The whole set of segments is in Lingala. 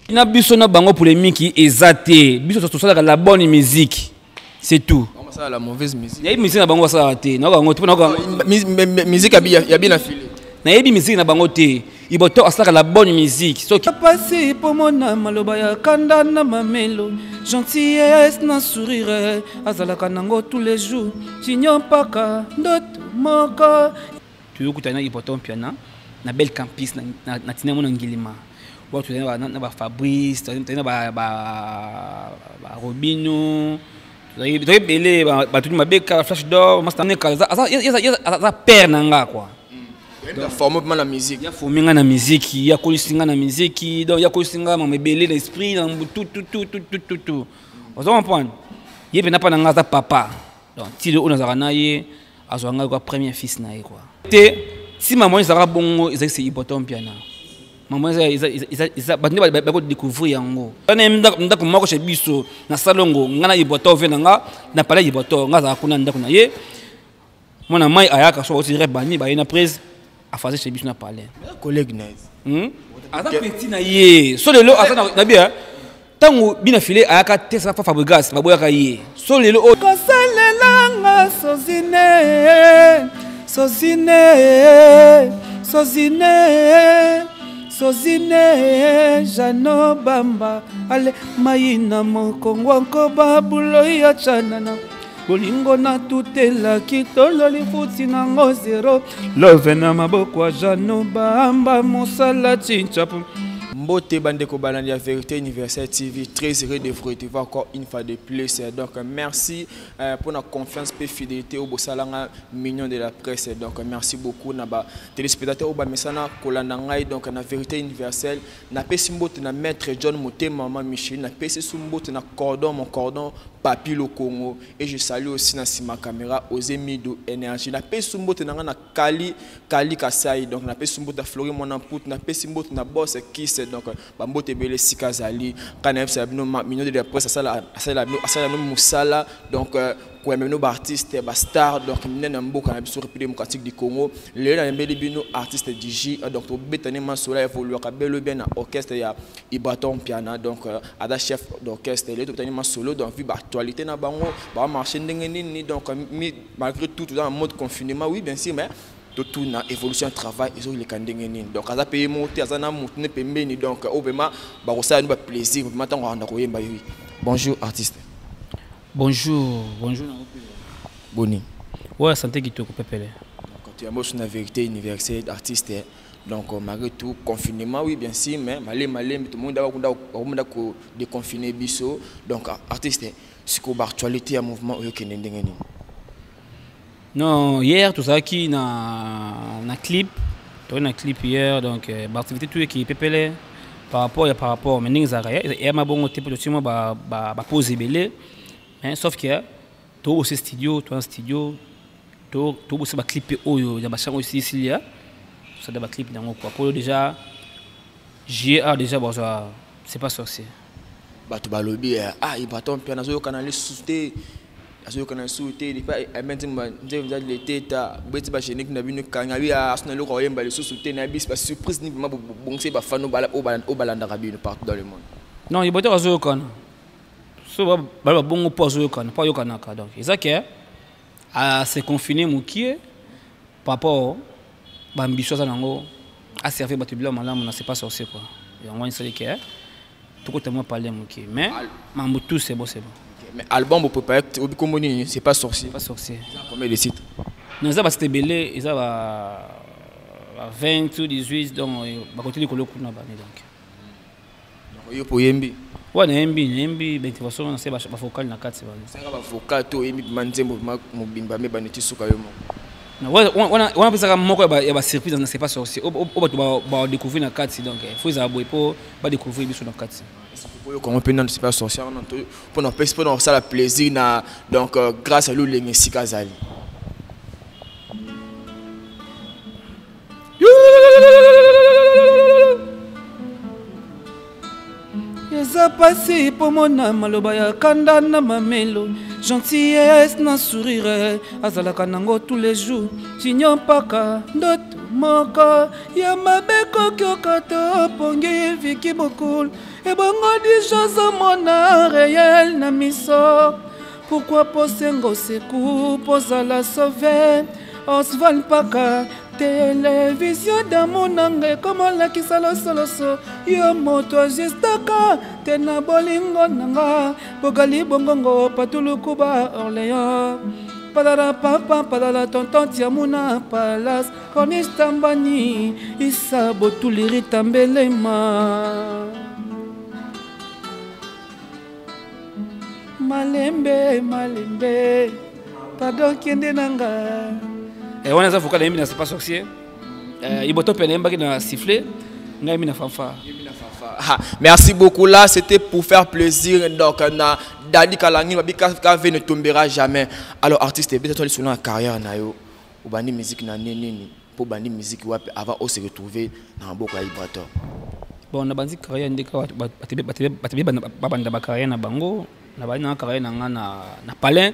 Na biso na bango polémique eza te. Biso tosalaka la bonne musique. C'est tout. Ça la mauvaise musique. Nayebi musique na bango basalaka te. Nayoka yango te mpo nayoka musique ya bina file. Nayebi musique na bango te. Iboto asalaka la bonne musique. Soki pasi mpo mona maloba ya kanda na mamelo, gentillesse na sourire azalaka nango tous les jours. Junior mpaka ndoto moko. Toyokutana na Iboto Mpiana na Belle Campus na tina mona ngilima. Wa tozali na ba Fabrice, tozali na ba Robino, tozali ebele bato mabeka flash d'or, master neka aza père na nga quoi. Donc, forme na musique. Ya forme nga na musique, ya kolisi nga na musique, donc ya kolisi nga mama ebele na esprit na tout tout tout tout tout tout tout. Ozo comprendre? Ye pena pa na nga aza papa. Donc ti le oyo nazalaka na ye azwa ngai quoi premier fils na ye quoi. Te si maman ezalaka bongo ezalaki se Iboto Mpiana. Maman eza bato nde bako découvrir yango. Wana ndako moko chez biso na salongo nga na Iboto ve na nga na palais Iboto nga azalaka kuna ndako na ye. Mwana mai ayaka so bauti rep bani baye na prise afaze chez biso na palais. Collègue na ye. Aza petit na ye. So lelo aza na bien. Tango bina file ayaka te sa Fabregas baboyaka ye. So lelo o kosalelanga sozine sozine sozine sozine Jano Bamba ale mayina mokongo nkoba buloi ya chanana bolingo na tutelaki tololi futi nango zero love na maboko ya Jano Bamba mosala chinchapu. Mbote bandeko balandi ya Vérité Universelle TV, très heureux de vous retrouver encore une fois de plus. Donc merci pour la confiance et fidélité au Bosalanga Mignon de la presse. Donc merci beaucoup na ba téléspectateurs au ba mesana kolanda ngai donc na Vérité Universelle na pesi mbote na maître John Motema maman Michel na pesi mbote na cordon mon cordon Papi Lokongo et je salue aussi na sima caméra Osé Mido Énergie na pesi mbote na na Kali Kali Kasai donc na pesi mbote na Flori Mwana Pout na pesi mbote na boss Kiss donc ba mbote belé sika zali kana yebisa bino Mignon de la presse asala asala asala no musala donc ko yambe ba artiste ba star donc minene na mboka na biso République démocratique du Congo lelo na yambeli bino artiste DJ donc to betane masola évoluer ka belo bien na orchestre ya Ibrator Mpiana donc ada chef d'orchestre lelo to betane masolo donc vu ba actualité na bango ba marcher ndenge nini donc malgré tout dans mode confinement oui bien sûr mais tout na évolution travail ils ont les ndenge nini donc aza payer monter aza na mutu ne pembeni donc au vraiment ba kosala ba plaisir vraiment tango anda koyemba yo. Bonjour artiste. Bonjour, bonjour. Boni. Ouais, santé kitoko pepele. Donc tu as moi sur la vérité universelle artiste donc malgré tout confinement oui bien sûr mais malé malé tout le monde a ko déconfiner biso donc artiste siko ba actualité ya mouvement oyo kende ndenge nini? Non, hier tout ça qui na clip, toi na clip hier donc ba activité tout qui pepele par rapport ya par rapport mais ndenge zaka ya ma bongo te pour moi ba ba ba pose belé mais sauf que to aussi studio, to studio to to aussi ba clip oyo ya ba chango ici ici ya ça ba clip nango quoi pour déjà JA déjà bon ça c'est pas sorcier. Bato balobi ah Ibrator Mpiana azoyokana lisusu te azoyokana lisusu te depuis amenti nzembo eza leteta beti ba génique na bino kanga bi asuna eloko oyemba lisusu te na biso ba surprise ni vraiment bongise ba fano bala o balandaka bino partout dans le monde. Non, Ibrator azoyokana. So ba ba bongo po azoyokana, po ayokanaka donc eza ke a se confiner mokie par rapport ba ambition aza nango a servir bato biloko malamu na c'est pas sorcier quoi. Yango wana esali ke tokota mwa parler mokie mais mambo tout c'est bon, c'est bon. Okay, mais album vous préparez obi kombo nini c'est pas sorcier. C'est pas sorcier. Ils ont combien de titres? Non, ça va c'était belé, ils ont ba 20 ou 18 donc ba côté likolo kuna ba donc. Donc yo po yembi. Ouais, na yembi, na yembi ben de toute façon c'est ba vocal na kati ba. C'est ba vocal to yembi manzembo mobimba me ba neti suka yo moko. Non, ouais, on a ça moko ya ba surprise na c'est pas sorcier. O ba to ba découvrir na kati donc faut ils aboyer pour ba découvrir biso na kati. Oyo comment peut non c'est pas sorcier non to pour non pour non ça la plaisir na donc grâce à l'olenge sika zali. Eza pasi po mona maloba ya kanda na mamelo. Gentillesse na sourire azalaka nango tous les jours. Junior Mpaka ndoto moko ya mabe kokioka to pongi Viki Bokul ebongo dija ozomona réel na miso. Pourquoi posengo seku pozala sauve Oswald Mpaka télévision d'amour nanga ekomolakisa losoloso yo moto ajustaka te na bolingo nanga bogali bongongo patulukuba Orléans palala papa palala tonton tiamuna palace Corniche Tambani Issa Botuliri Tambelema malembe malembe pardon kende nanga. Eh wana za vocal na c'est pas sorcier. Iboto pe nayembaki na sifflet ngai mina fanfare. Ah, merci beaucoup. Là, c'était pour faire plaisir. Donc, na Dadi Kalangi, Babi KV ne tombera jamais. Alors, artiste, peut-être sur la carrière na yo, ou bandi musique na nini, pour bandi musique wapi avant on se retrouver dans mboka Ibrator. Bon, na bandi carrière ndeka batebe batebe batebe babanda ba carrière na bango, na bandi na carrière na nga na palin,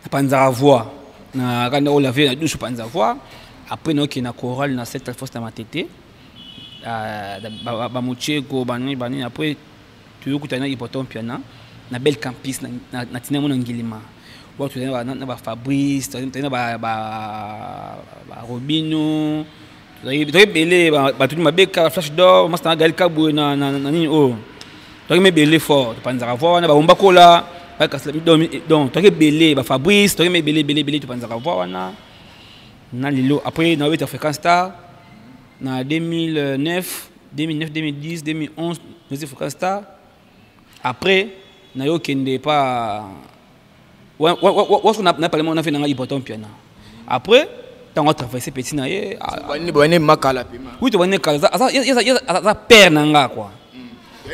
na panza voix. Na kanda o laver na douche panza voix. Après na okende na chorale na cette force na matete. Ba mocheko bani bani après toyokutana na Ibrator Mpiana na Belle Campus na tina mona ngilima. Wa tozali na ba Fabrice, tozali na ba Robino, tozali ebele bato mabeka Flash d'or, masta na Gaël Kabwe na nini oyo. Tozali ebele fort, topanzaka voix wana ba Ombakola, ba Kasla, donc tozali ebele ba Fabrice, tozali ebele ebele ebele topanzaka voix wana. Na lelo après na weta Fréquence Star na 2009, 2009, 2010, 2011, nous Fréquence Star. Après na yo kende pa wa wa wa wa na parlement na fait na Ibrator Mpiana. Après tant on traversé petit na ye. Bani bani makala pema. Oui to bani kala za za za père na nga quoi.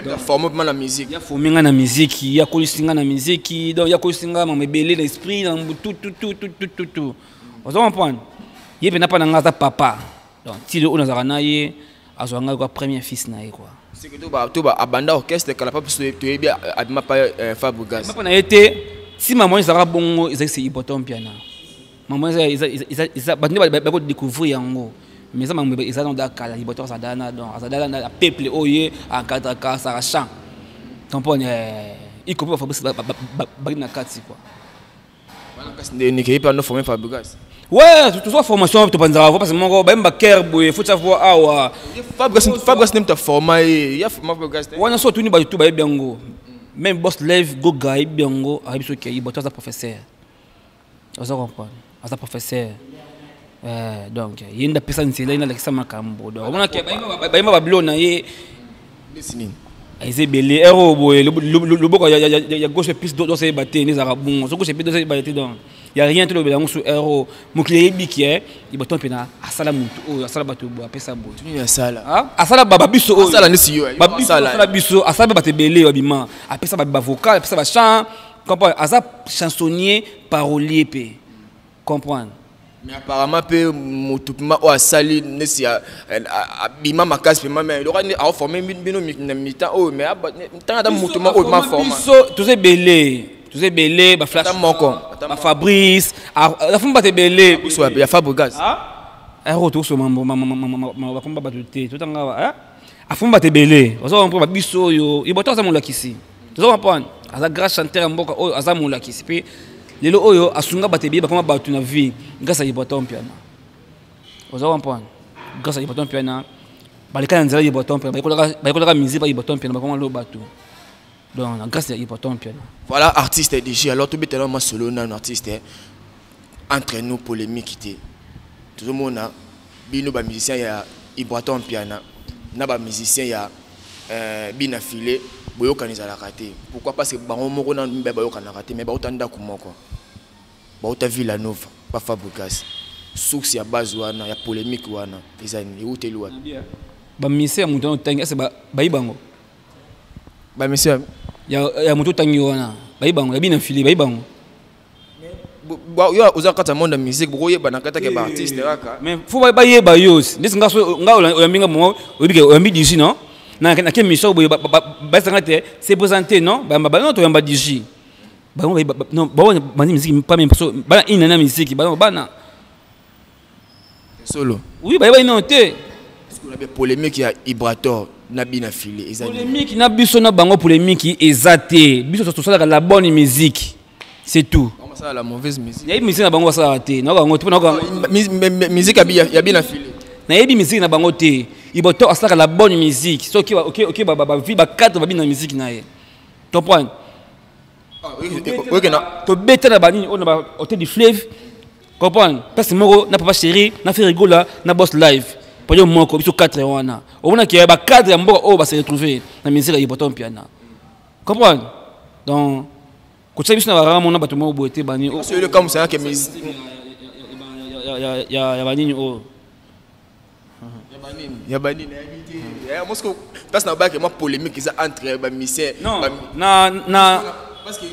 Donc former na musique. Ya former nga na musique, ya kolisi nga na musique, donc ya kolisi nga ma mebele l'esprit dans tout tout tout tout tout tout tout. Vous comprenez? Ye pe na pa na nga za papa. Donc ti le ona za na ye azwa nga quoi premier fils na ye quoi. C'est que to ba abanda orchestre kala pa so to yebi abima pa Fabregas. Papa na été si maman ezalaka bongo ezalaki se Ibrator Mpiana. Maman eza bato nde bako découvrir yango. Mais eza makambo eza dans kala Ibrator azala na donc azala na peuple oyo ye encadraka sara chant. Comprendre y compris Fabrice ba na kati quoi. Wana kasi nde ni ke pa no former Fabregas. Ouais, tout ça formation to panzaka parce que moko ba mba ker boye faut savoir awa. Fabregas Fabregas nem ta former ya former Fabregas. Wana so tuni ba tout ba yebi yango. Même boss lève go ga yebi yango ayebi soki Ibrator aza professeur. Oza comprendre? Aza professeur. Donc ye nda pesa nzela ina lakisa makambo. Donc omona ke bayimba ba bilo na ye nini? Eza ebele ero boye loboko ya gauche plus dosa yeba te nde ezalaka bongo so gauche plus dosa yeba te donc ya rien te lobela yango so ero mokili eyebi ke Ibrator Mpiana asala motu oyo asala bato boye apesa boye. Nini asala? Asala babiso oyo. Asala nisi yo. Babiso asala biso asala mpe bato ebele babima apesa bavocal apesa bachant comprendre aza chansonnier parolier mpe comprendre. Mais apparemment pe motu pema oyo asali nesi abima makasi pema mais eloko nde aoforme bino na mitan oyo mais ntango ata motu ma oyo ma forma biso toza ebele toza ebele baflash Ata moko. Bafabrice afumi bato ebele biso ya Fabregas. Ero tokosoma bakomba bato te totanga afumi bato ebele oza comprendre babiso oyo Ibrator aza molakisi toza comprendre aza grand chanteur ya mboka oyo aza molakisi mpe lelo oyo asunga bato ebele bakoma bato na vie grâce à Ibrator Mpiana oza comprendre grâce à Ibrator Mpiana baleka na nzela Ibrator Mpiana bayekolaka musique ba Ibrator Mpiana bakoma lo bato donc na grâce ya Ibrator Mpiana. Voilà artiste DJ alors tobetela masolo nano artiste entre nous polémique te tozomona bino bamusicien ya Ibrator Mpiana na bamusicien ya bina file boyokani ezalaka te. Pourquoi? Parce que bango moko nanu mibale bayokanaka te mais bauta ndako moko bauta Villa Nova ba Fabregas. Source ya base wana ya polémique wana eza nini? Euteli wapi? Bamusicien ya moto wana otangi ese bayi bango. Bamusicien ya moto otangi wana bayi bango ya bina file bayi bango. Yo oza kati ya monde ya musique bokoyebana kati yake baartiste kaka. Mais faut bayeba yo osi ndeti nga so nga oyambi nga mo oyebi ke oyambi DJ non na ke mission boye bayesanga te se présenter non bayamba ba non toyamba DJ. Bango non, bango bandi musique pas même so bana ina na musique, bango bana. Solo. Oui, bayebani nano te. Parce qu'on avait polémique ya Ibrator na bina filé eza polémique na biso na bango, polémique eza te. Biso tosalaka la bonne musique, c'est tout. Basala la mauvaise musique. Nayebi musique na bango basalaka te, nayoka yango te mpo nayoka musique ya bina filé. Nayebi musique na bango te. Ibrator asalaka la bonne musique. Soki oke bavi bacadre babina na musique na ye, comprendre? Tobeta na banini oyo na ba Hôtel du Fleuve, comprendre? Place moko na Papa Chéri, na Ferre Gola, na Boss Live, podium moko, biso 4 wana. Omonaki ya bacadre ya mboka oyo base retrouve na musique ya Ibrator Mpiana, comprendre? Donc kotia biso na baranga mona bato moko boye te, bani ya banini oyo. Ya banini, nayebi te. Mosco place na bake mwa polémique eza entre bamusicien. Non, na parce que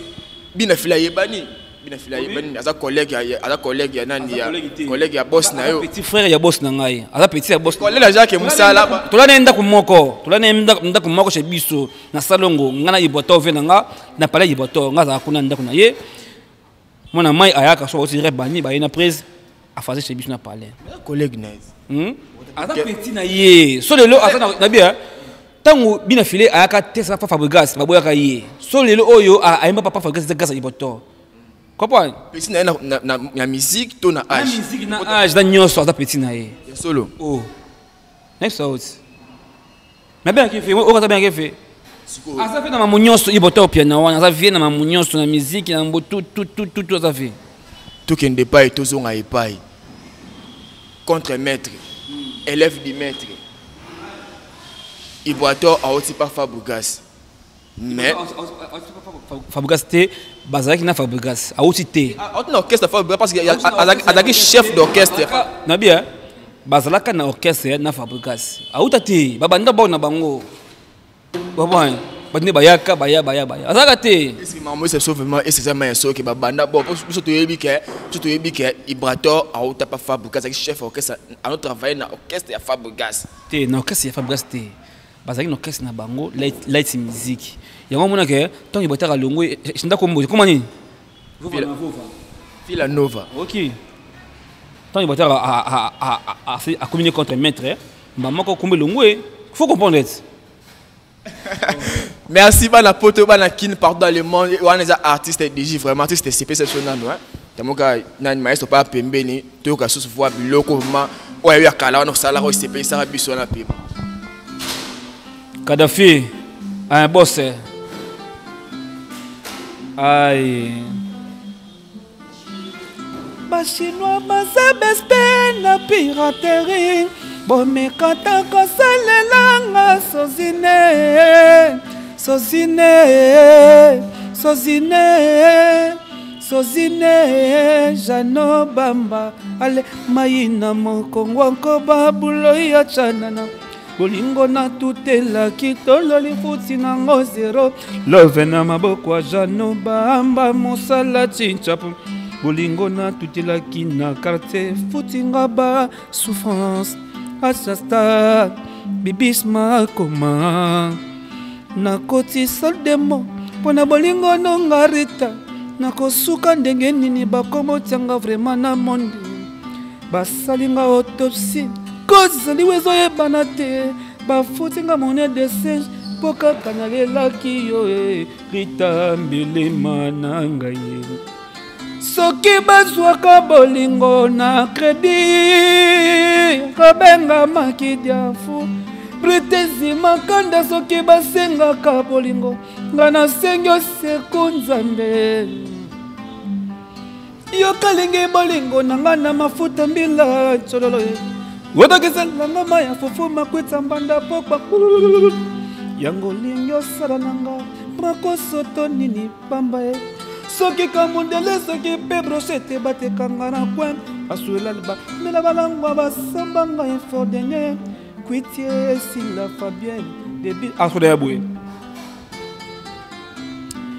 bina fila ayebani, bina fila ayebani, aza collègue, aza collègue ya nani, ya collègue ya boss na yo. Petit frère ya boss na ngai, aza petit ya boss. Collègue ya Jacques Musala. Tolana ye ndako moko, tolana ye ndako moko chez biso na salongo. Ngai na Ibrator, ve na nga na palais Ibrator, nga azala kuna ndako na ye. Mwana mai ayaka so bauti rep, bani baye na prise afase chez biso na palais. Collègue na ye, aza petit na ye. So lelo aza na bien. Ntango bina file ayaka te, saka Fabregas baboyaka ye. So lelo oyo ayemba papa Fabregas, eza grâce ya Ibrator, comprendre? Petit na ye na musique to na âge? Musique, na âge, na nyonso, aza petit na ye. Ya solo? Oh, nayebisa oti nabengaki fe oyo aza bengaki fe, aza ve na mamu nyonso. Ibrator Mpiana wana aza vie na mamu nyonso, na musique, na mbo tutututu, aza vie. Tokende epai, tozonga epai contre maître, élève du maître. Ibrator aoti pa Fabregas, mais Fabregas te, bazalaki na Fabregas, auti te. Auti na orchestre Fabregas, parce que azalaki chef d'orchestre. Na bien, bazalaka na orchestre na Fabregas, auta te. Babanda bao na bango, babana bato nde bayaka, baya baya baya, azalaka te. Makambo ese so vraiment ese eza mai ya soki babanda bon. Biso toyebi ke Ibrator auta pa Fabregas, azalaki chef orchestre, ano travaille na orchestre ya Fabregas. Te, na orchestre ya Fabregas te, bazalaki na orchestre na bango, Light Music. Yango omonake ntango Ibrator alongo ndako mbote koma nini? Villa Nova. Ok, ntango Ibrator akomi ne contre maître mba moko, kombo elongo e, faut comprendre ete. Merci bana poto, bana Kin, pardon, le monde wana eza artiste DJ, vraiment artiste CP so nano tamoka nani maestro pa pembeni. Toyoka susu voix, biloko vraiment oyo ya kala wana osalaka, oyo esepelisaka biso wana pema. Kadafi, un boss ai. Bachinois baza beste na piraterie, bomekata kosalelanga sozine, sozine, sozine, sozine. Jano Bamba ale mayina mokongo nkoba buloi ya canana bolingo natutelaki tololi futi nango zero love na maboko ya Jano Bamba mosala cincapu. Bolingo natutelaki na quartier futi nga ba souffrance asasta bibisma koma nakoti soldemo mpo na bolingo nonga Rita. Nakosuka ndenge nini? Bakomotianga vraiment na monde, basalinga autopsie, kozaliwa ezoyebana te. Bafutinga monnaie de singe mpo kaka nalelaki yo e Rita mbelema na ngai. Soki bazwaka bolingo na crédit, kobengamaki diafu britesi makanda. Soki basengaka bolingo, nga nasengi oseku Nzambe. Yokalingi bolingo na nga na mafuta mbila tsololo otokiselanga mai ya fufu makwitsa mbanda pokwa yango olingi osala na nga makoso to nini pamba ye. Soki kamundele, soki mpe brochette, batekanga na coin, basuela bamela balangwa basambanga efordenie kwitie esila Fabien debi asoda ya boye.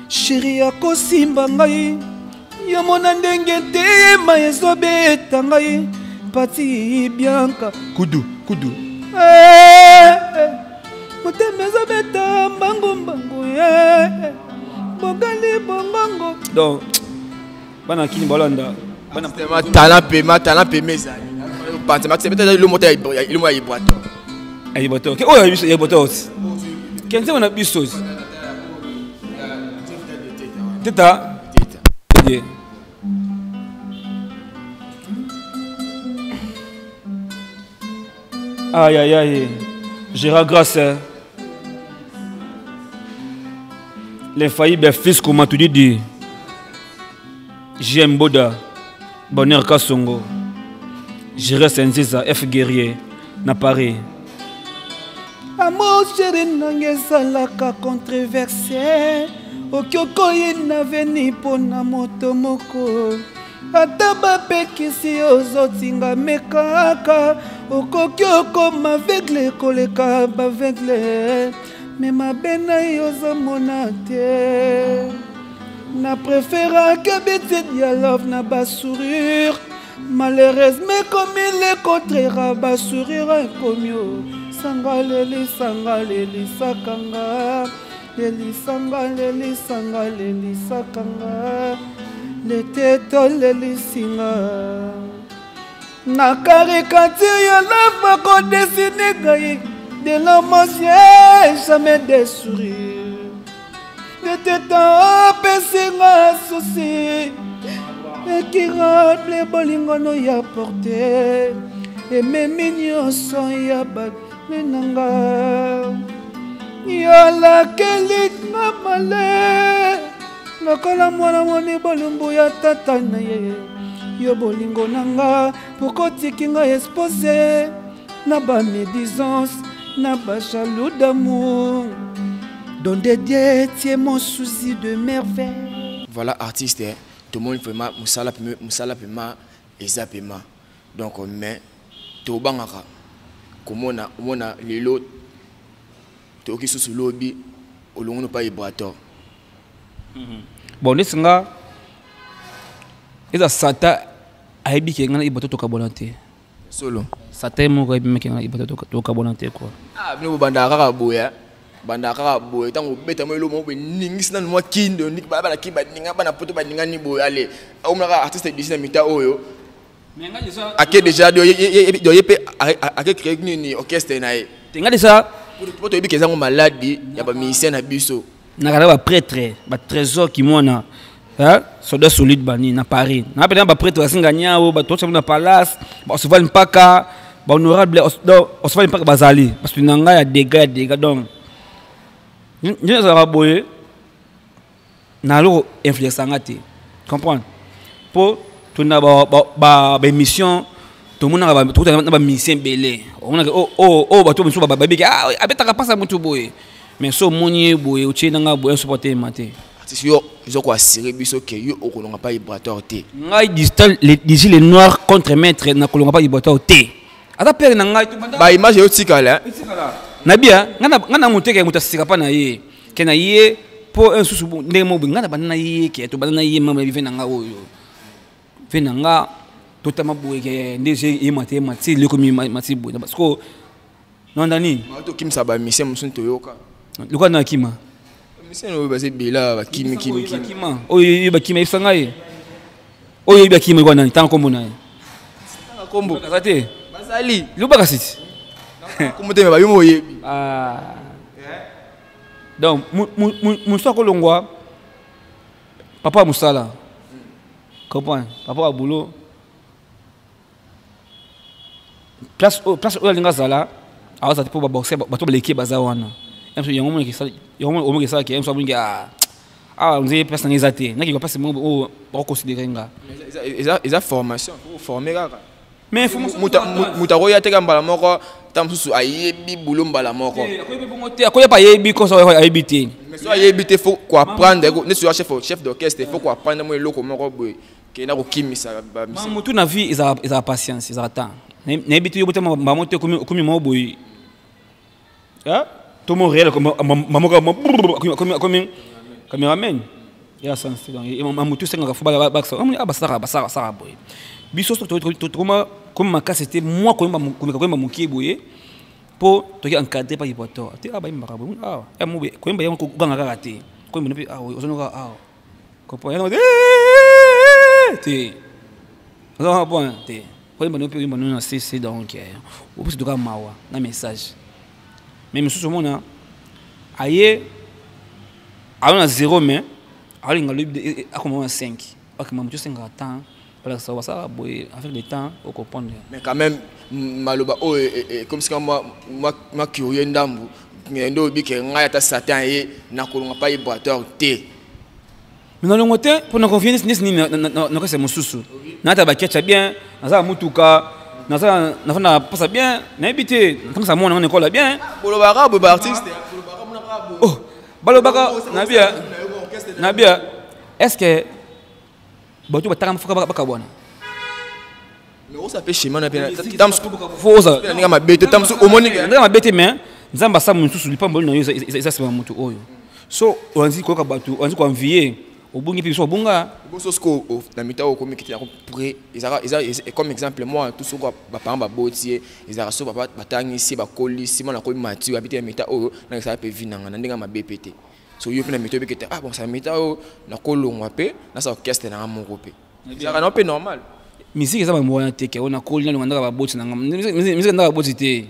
Chéri akosimba ngai, yomona ndenge tema ezobeta ngai pati Bianka kudu kudu, eh, eh. Motema ezobeta mbangu mbangu, eh. Bogali bongongo. Donc bana kini balanda bana talent pema, talent pema ezali panza maxi peut-être le moto ya le ya Ibrator. Ya Ibrator. Ke oyo ya biso ya Ibrator aussi. Kenze na biso aussi. Teta. Teta. Aïe aïe aïe. Gérard Grâce. L'infaillible fils comment tu dis JM Boda, Bonheur Kassongo, Jires Nziza, F Guerrier, na Paris. Amour chéri nanga ezalaka controverse, oki okoyina veni mpona moto moko, ata bapekisi ozotinga mekaka, okoki okoma aveugle koleka baveugle, me mabe na yo ozomona te. Na préféraka beti dialogue na basourire, malheureusement comme il est contraire basourire ekomi o sanga lelisanga lelisakanga lelisanga lelisanga lelisakanga leteto lelisinga na caricature ya love bakodesine ngai de l'homme jamais des sourires leteta apesinga souci ekirable bolingono ya porte ememi nyonso ya bale na nga yalakeli na male lokola mwana moni bolumbu ya tata na ye yo bolingo na nga pokotiki nga expose na ba médisance na ba jaloux d'amour don de Dieu tie mon souci de merveille. Voilà artiste, tout le monde vraiment musala musala pema eza pema. Donc mais to bangaka komona omona lelo to ki susu lobi olongo pa Ibrator. Bon nesinga eza sata ayebi ke ngana Ibrator tokabona te. Solo. Sata moko ayebi ke ngana Ibrator tokabona te quoi. Ah bino banda kaka boya. Banda kaka boye tango beta mo elo mo be ningisi nanu mwa kindo niki bala ki baninga bana poto baninga ni boye allez omona artiste d'ici na mita oyo. Mais nga déjà ake déjà do ye pe ake créer nini orchestre na ye. Nga déjà pour to yebi ke zango maladie ya ba musicien na biso. Na kala ba prêtre ba trésor ki mona hein soldat solide bani na Paris. Na pe na ba prêtre basinga nyao ba tocha na palace ba souvent mpaka ba honorable donc souvent mpaka bazali parce que nanga ya dégâts donc nyo za boye na loko influence nga te comprendre po tuna ba ba ba émission tout monde ba tout na ba musicien belé on a oh oh oh ba tout musu ba ba biki ah abetaka pasa mutu boye mais so moni boye otie nanga boye supporter maté artiste yo zo ko assurer biso ke yo okolonga pa Ibrator te ngai distal les disi les noirs contre maître na kolonga pa Ibrator te ata père na ngai ba image yo tikala nabia ngana ngana muteke mutasika pa na ye ke na ye po un susu ndenge mo ngana bana ye ke to bana ye mama vive na nga oyo ve na nga totama boye ke ndege ye mate mati le komi mati boye parce que non ndani to kimsa ba mission musun toyoka lokwa na kima mission oyo baze bela ba kimi kimi kima oyo ba kima ifsanga ye oyo ba kima kwa nani tanko mona ye kombo kazate bazali luba kasiti kombo te ba yo moyebi ah donc musa kolongwa papa musala comprends papa wa boulot place place oyo alinga zala awaza te po ba boxer bato baleki baza wana yango mona kesala yango mona kesala ke yango mona ah ah nze place na eza te naki place mo o ba considérer nga eza eza formation faut former kaka mais muta roya te kambala moko tamsusu ayebi boulot mbala moko akoyebi bongo te akoyebi ayebi kosa ayebi te mais so ayebi te faut ko apprendre ne soit chef d'orchestre faut ko apprendre mo eloko moko boye ke na kokimisa ba mutu na vie eza eza patience eza temps nayebi te yo botama mamo te komi mo boye hein tout mon réel comme mamo comme comme cameraman ya sens donc mamutu senga fo ba ba ah basara basara sara boye biso to to comme ma casse c'était moi comme comme mokie boye po toki encadré par Ibrator te ah ba mbaka boye ah ya mo koyemba yango ganga kaka te Koyemba mpe awa, ozonoka awa. Comprendre? Te. Ozo comprendre te. Koyemba mpe oyemba na CC donc opesi toka mawa na message. Mais mosusu omona aye ayo na 0 mais alinga lobi akoma na 5. Akoma moto osengaka temps balakisa basala boye avec le temps ocomprendre. Mais quand même maloba oyo comme sika mwa curieux ndambu nde oyebi ke ngai ata Satan ye nakolonga pa Ibrator te. Mais nalongo te mpo na confiance nesi nini nakasi mosusu nata baketcha bien, naza mutuka, naza nafanda posa bien, nayebi te natangisa mwana ngo na ekola bien. Bolobaka boye baartiste. Oh, balobaka nabia nabia, est ce que bato batanga foka bakabwana? Mais osa mpe schéma na mpe ndenge mabe te, tamosu omoni ndenge mabe te, mais Nzambe asala mosusu lipamboli na yo eza nsima ya motu oyo. So oanzi koyoka bato, oanzi koenvie, obungi mpe biso obunga. Boso siko na mita oyo okomi kiti yango près, ezalaka eza comme exemple moi tout soko baparent baboti ye, ezalaka so papa batangisi, bakolisi mwana, akomi mature, abi te ya mita oyo nakesala mpe vi nanga na ndenge mabe mpe te. So yo mpe na mita oyebi kete ah bon, sa mita oyo nakolongwa mpe nasala orchestre nanga moko mpe ezalaka nao mpe normal. Musique eza bambo wana te ke oyo nakoli nalonga ndaka baboti nanga. Musique ndaka baboti te,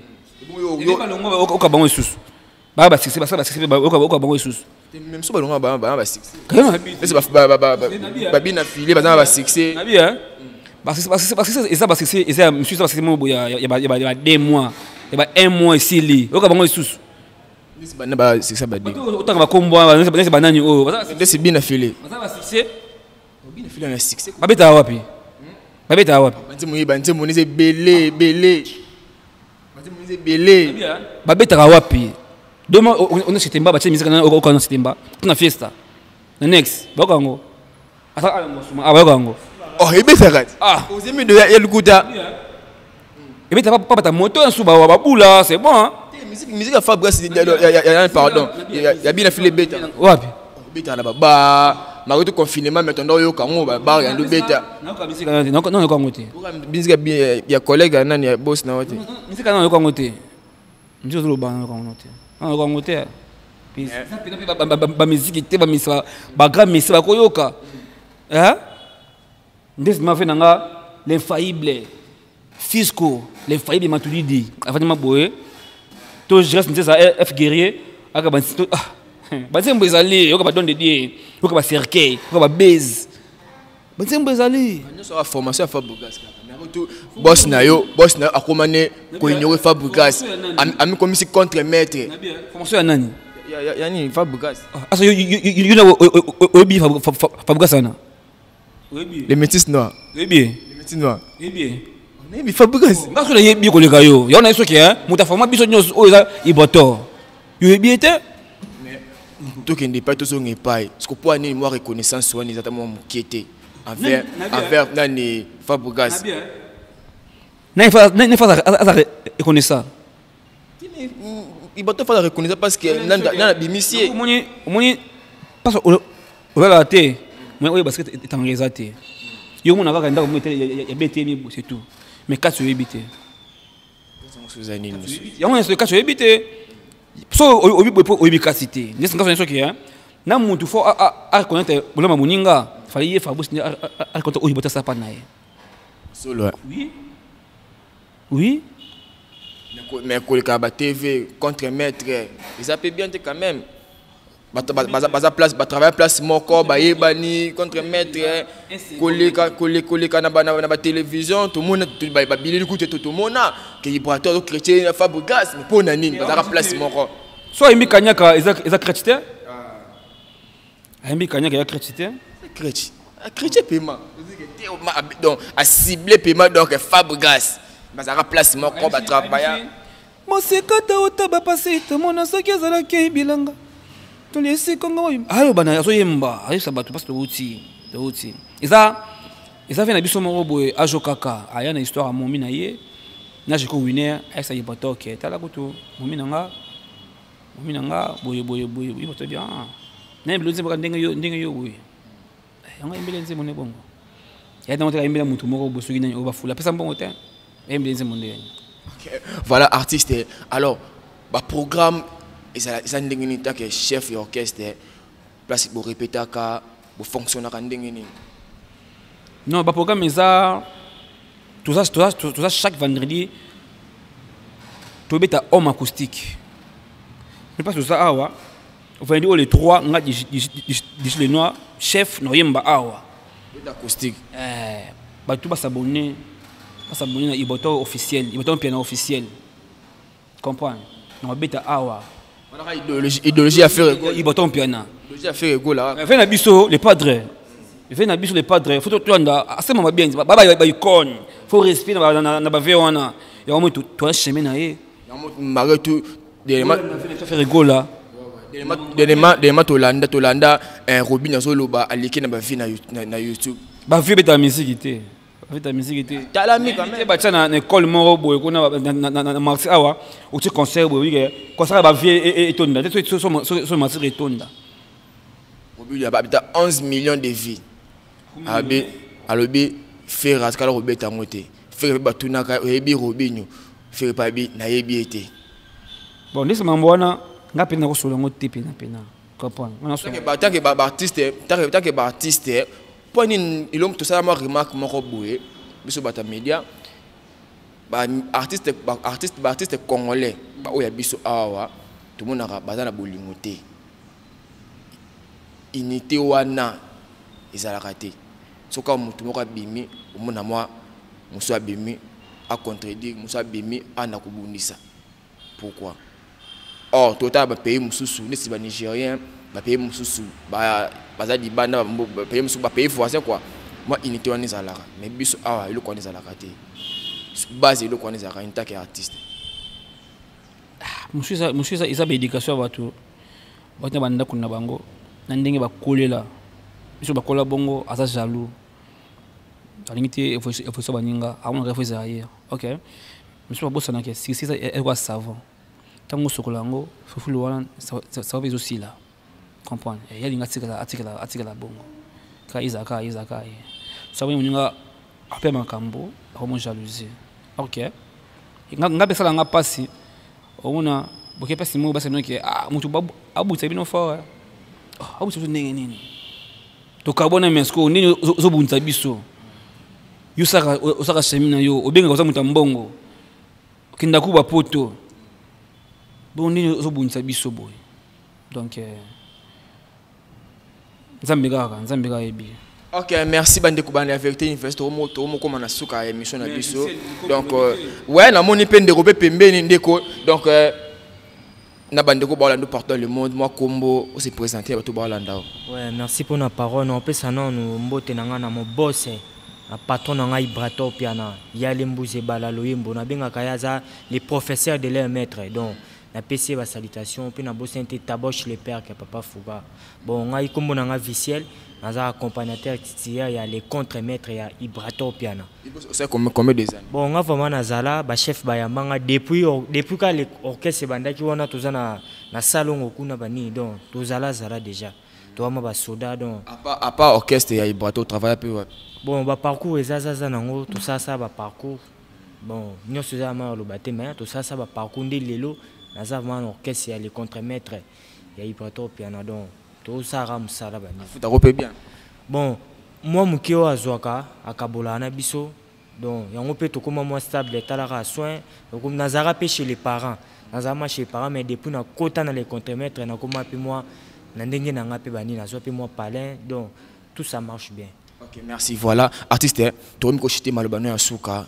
oka bango lisusu baya basuccès, basala basuccès mpe oka bango lisusu. Même so balonga bana basuccès, babina file baza na basuccès. Nabi basuccès eza basuccès, eza mosusu eza basuccès moko boye ya ba 2 mois, ya ba un mois, esili, oyoka bango lisusu. Bana basuccès bade. Otanga bakombo nesi banani oyo. Ndesi bina file. Baza basuccès. Bina file na succès. Babetaka wapi? Babetaka wapi? Banzembo ye, banzembo neza ebele ebele, banzembo neza ebele. Babetaka wapi? Doma ona Setemba batie misika oka na Setemba tuna fiesta na next, bayoka yango ata ala mosuma bayoka yango. Oh, ebetaka. Ah. Ozemi de ya lukuta. Ebetaka papata moto na su babula, c'est bon hein? Musique ya Fabrice, ya pardon, ya bina file ebeta. Wapi? Ebetaka na baba makoki confinement, mais tondo oyoka yango babar ya ndo beta. Nayoka misika nayoka yango te. Musique ya collègue ya nani, ya boss na yo te? Misika nayoka yango te, misika ozoloba nayoka yango te, nayoka yango te. Bamiziki te, bamisa bagrand mesi bakoyoka nde sima fe nanga l'infaillible Fisco, l'infaillible Matulidi afandi boye to Gres Nzeza F guerrier aka banzembo ezali, yoka badon de Dieu, yoka bacercueil, yoka babase, banzembo ezali. Nyonso ya formation ya Fabregas kaka boss na yo, boss na yo akóma ne koignore Fabregas, amikomisi contre maître. Formation ya nani? Yani Fabregas. Asa yo na oyebi Fabregas wana? Les métis noirs. Oyebi? Les métis noirs. Oyebi? Nayebi Fabregas. Nga soki nayebi koleka yo, yango nayebi soki moto aforma biso nyonso oyo eza Ibrator, yo oyebi ye te. Tokende epai, tozonga epai siko mpo nini mwa reconnaissance wana eza ta mwa moke te envers nani, Fabregas? Nani aza reconnaissant? Ibrator fala reconnaissant parce que nana bimisi ye. Omoni, omoni parce ozalaka te moyen oyo basket etangaka eza te. Yo omona kaka ndako moko ya betemi, c'est tout, mais kati oyebi te. Yango nyonso kati oyebi te. So oyebi boye mpo oyebi kasi te. Nde ngaso soki na mutu fo areconnaître bolama moninga, fali ye Fabrice nde areconnaître oyo botasa pa na ye. Solo. Oui. Mais koleka ba TV contre maître eza mpe bien te quand même. Bato baza place, batravaille place moko, bayebani, contre maître koleka koleka na batélévision, tomona babilili kutu te, tomona ke Ibrator azochrétien Fabregas, mais mpo na nini bazalaka place moko? So ayembi kanyaka, eza chrétien te? Ayembi kanyaka, eza chrétien te? Chrétien, chrétien paiement, donc aciblé paiement, donc Fabregas bazalaka place moko, batravailla. Mosekata otaba pasi, tomona soki azalaki bilanga toli esikonga oyo aloba na azoyemba, ayebisa bato mpasi touti touti eza ve na biso moko boye. Ajo kaka aya na histoire ya momi na ye na Jeko Winer, ayebisa ye bato oke tala kutu momi na nga, momi na nga boye boye boye boye, bato bien nayembeli nzembo kaka ndenge yo boye. Yango ayembeli nzembo nde bongo ya ntango te, ayembela motu moko boye soki nani oyo bafula apesa mbongo te, ayembeli nzembo nde. Voilà, artiste, alors baprogramme eza ndenge nini? Tant que chef ya orchestre. Place borépétaka, bofonctionnaka ndenge nini? Non, baprogramme eza toza chaque vendredi tobeta homme acoustique. Mais parce toza awa vendredi oyo le 3, nga Digi le Noir chef na oyemba awa. Beta acoustique. Eh, bato basabone na Ibrator officiel, Ibrator Mpiana officiel, comprendre, na babeta awa. Wanaka idéologie ya Ferre. Ibrator Mpiana. Idéologie ya Ferre Gola. Ve na biso le padre, ve na biso le padre, faut tolanda asema bien baba baicône, faut respect na bave wana yango moi toya chemin na ye. Malgré tout, dernièrement Ferre Gola. Dernièrement tolanda Robin azoloba aleki na bavie na YouTube. Bavie ebetaka misiki te, babeta misiki te. Talami quand même. Batia na école moko boye kuna na marché awa, otie concert boye, wike concert ya bavie etonda te, so marché etonda. Robin abeta 11 millions de vues. Abi alobi Ferre atikala kobeta yango te. Ferre mpe batunaka: oyebi Robinho? Ferre mpe abi nayebi ye te. Bon, ndesi mambo wana nga mpe nakosola yango te pena pena, comprendre. Tant que baartiste, tant que baartiste, mpo nini eloko tosala mwa remarque moko boye? Biso bato ya média, baartiste congolais baoyo ya biso awa, tomonaka baza na bolingo te, unité wana ezalaka te. Soki motu moko abimi, omona mwa mosu abimi acontredire, mosu abimi ana kobundisa. Pourquoi? Or totala bapays mosusu neti banigérien, bapays mosusu baza libanda, bapays mosusu, bapays voisin quoi, mwa unité wana ezalaka. Mais biso awa eloko wana ezalaka te. Base eloko wana ezalaka en tant que artiste. Mosusu eza baéducation ya bato bato na bandako na bango, na ndenge bakolela biso, bakola bongo. Aza jaloux, alingi te évolution baninga, amonaka efo ezala ye. Ok, mosusu babosanaka succès eza ekwa savon. Ntango osokola yango, fufulu wana savon mpe ezosila, comprendre. Ye alingi atikala bongo kaka, ezalaka ye. So aboni moninga ape makambo, akomo jalousie. Ok, nga mpe esalanga mpasi. Omona boke mpasi moko basi noke, ah, motu abutisa bino fort, abutisa biso ndenge nini? Tokabwana, mais sikoyo ndenge ozobundisa biso, yo osaka chemin na yo, obengaka oza moto ya mbongo, okenda ku bapoto bongo, ndenge ozobundisa biso boye? Donc Nzambe kaka, Nzambe kaka yebi. Ok, merci bandeko bana ya Vérité Université. Tokomokóma na suka ya émission na biso. Donc ouais, namoni mpe ndeko mpe pembeni, ndeko. Donc na bandeko baolanda partout dans le monde, mwa kombo, ose présenter bato baolanda o. Ouais, merci pour la parole. Napesa nanu mbote na nga na mo boss, na patron na ngai Ibrator Piana Yale Mbuze Bala Loyembo, nabengaka ye aza les professeurs de leur maître. Donc napesi ye basalutation mpe nabosani te Taboche le père ke papa Fuga. Bon, ngai nkombo na nga Viciel, naza accompagnateur titulaire ya les contre-maître ya Ibrator Piana. Osali combien des années? Bon, nga vraiment nazala bachef bayambanga depuis ka orchestre ebandaki wana. Toza na salongo kuna banini, donc tozala zala déjà, toama basoda donc. À part orchestre ya Ibrator, travaille mpe wapi? Bon, baparcours eza zaza nango, tosalasa baparcours. Bon, nyonso eza ma oloba te, mais tosalasa baparcours nde lelo naza vraiment na orchestre ya les contre-maître ya Ibrator Piana. Donc tosalaka mosala banini. Futako mpe bien? Bon, mwa moke oyo azwaka akabolaka na biso. Donc yango mpe tokóma mwa stable, etalaka soin. Nazalaka mpe chez les parents, nazala mwa chez les parents, mais depuis nakota na les contremaître, nakóma mpe mwa na ndenge na nga mpe banini, nazwa mpe mwa palin. Donc tout ça marche bien. Ok, merci. Voilà, artiste, tokomi koshite maloba no ya suka.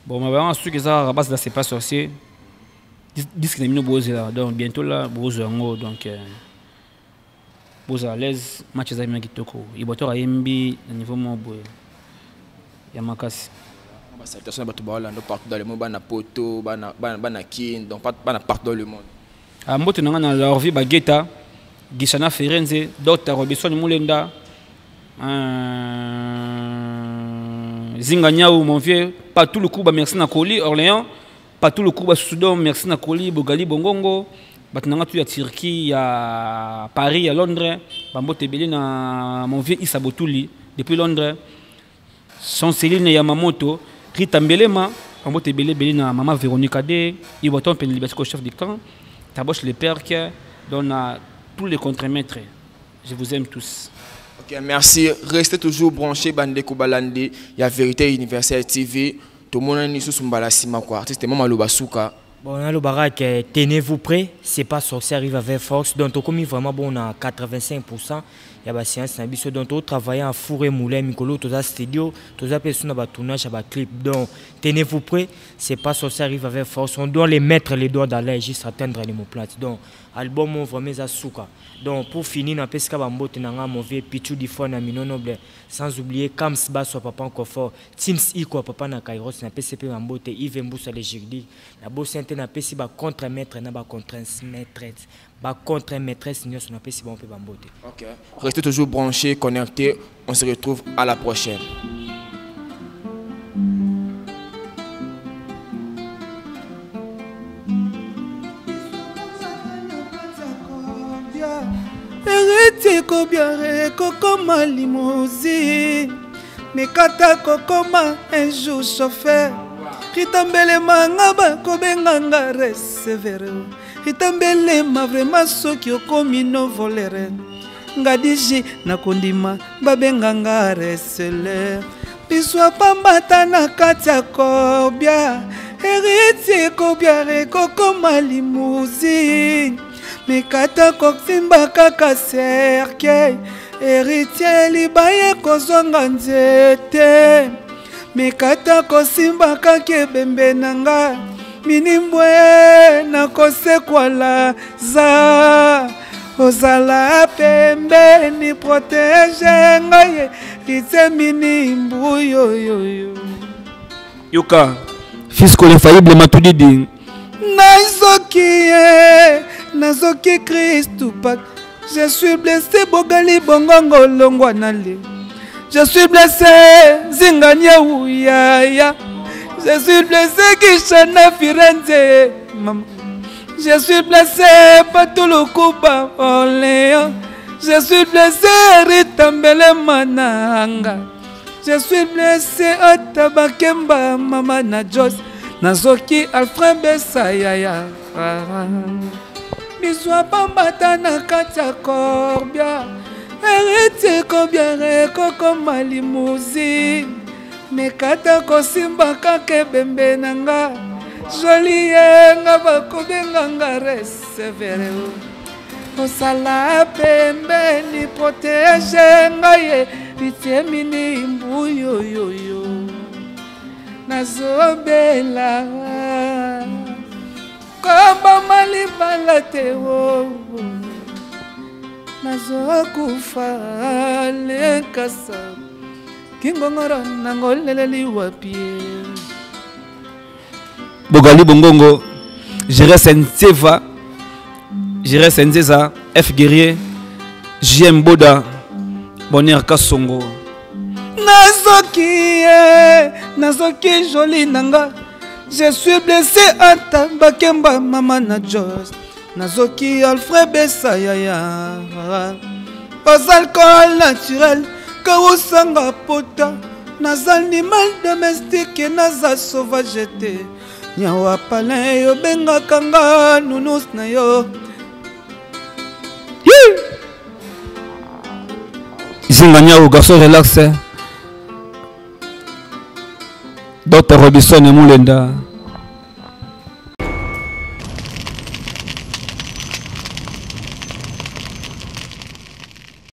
Bon, maloba ya suka eza kaka base la C'est pas sorcier, disque na bino bozela. Donc bientôt là bozwa yango. Donc bozala à l'aise, match eza bino kitoko. Ibrator ayembi na niveau moko boye ya makasi. Basalutation na bato baolanda partout dans le monde, bana poto, bana Kin, donc bana partout dans le monde. Ah, mbote na nga na Lorvi Bageta Gishana Ferenze, Dr Robinson Mulenda, Zinga Nyau, mon vieux Patou Lukuba, merci na Koli Orléans, Patou Lukuba Soudan, merci na Koli Bogali Bongongo, bato na nga tu ya Turquie, ya Paris, ya Londres, bambote ebele na mon vieux Issa Botuli depuis Londres, Chanceline Yamamoto, Rita Mbelema, bambote ebele ebele na mama Véronique Ade, Iboton Pene Libasiko, chef du camp, Taboche le Perque, donc na Tous les contremaîtres, je vous aime tous. Ok, merci. Restez toujours branchés, Bandeko Balande. Il y a Vérité Universelle TV. Tout le monde est mbala sima quoi. Artiste mama loba suka. Bon, nalobaka ke tenez-vous prêts, c'est pas sorcier arrive avec force. Donc tokomi vraiment bon na 85% ya baséance na biso. Donc totravaille en four et moulin, mikolo toza studio, toza mpe so na batournage ya baclip. Donc tenez-vous prêts, c'est pas sorcier arrive avec force. On doit les mettre les doigts dans l'œil juste atteindre les mots-plates. Donc album oyo vraiment eza suka. Donc pour finir, napesika bambote na nga mon vieux Pichu Difo na Mino Noble, sans oublier Kams Baso papa Confort, Teams Iko papa na Kairos, napesi mpe bambote Yves Mbusa le juridique, nabosi te, napesi bacontre maître na bacontre maîtresse, bacontre maîtresse nyonso, napesi bango mpe bambote. Ok. Restez toujours branchés, connectés. On se retrouve à la prochaine. Héritier kobiare kokoma limousine, mikata kokoma un jour chauffeur, ritambelema bakobenganga receveur, ritambelema vraiment soki okomi no volere ngadiji nakondima babenganga receleur, bizwa pambata na kati ya kobia. Héritier kobiare kokoma limousine, mikata kosimba kaka cercueil, héritier libaye kozonga nzete, mikata kosimba kaka ebembe na nga, minimbwe nakosekwala za ozala pembeni, protège ngai héritier minimbu yoyoyo. Yoka, fils l'infaillible Matudidi. Nazoki ye, nazoki Christu pak, je suis blessé bogali bongongo longwa na le, je suis blessé zinganya yaya, je suis blessé Kishana Firenze mama, je suis blessé Patulukuba Orléans, je suis blessé Ritambele Mananga, je suis blessé Atabakemba mama na Jos, nazoki Alfred Besa yaya, bizwa pambata na kati ya korbia, héritier kobiare kokoma limousine, mekata kosimba kaka ebembe na nga, joli ye nga bakobenganga receveur, osala pembeni protège ngai héritier minimbu yoyoyo, nazobela koboma libala te o, nazokufa lekasa kingongoro nango leleli wapi. Bogali Bongongo, Jérès Nzeva, Jérès Nzeza, F Guerrier, JM Boda, Bonheur Kassongo. Nazoki ye, nazoki joli nanga, je suis blessé ata bakemba mama na Jos, nazoki Alfred Besa yaya, aux alcool naturel kawusanga pota, naza animal domestique naza sauvage te, nyawa palin obengaka nga nunus na yo. Zinga nyao garçon relax. Dr Robinson Mulenda.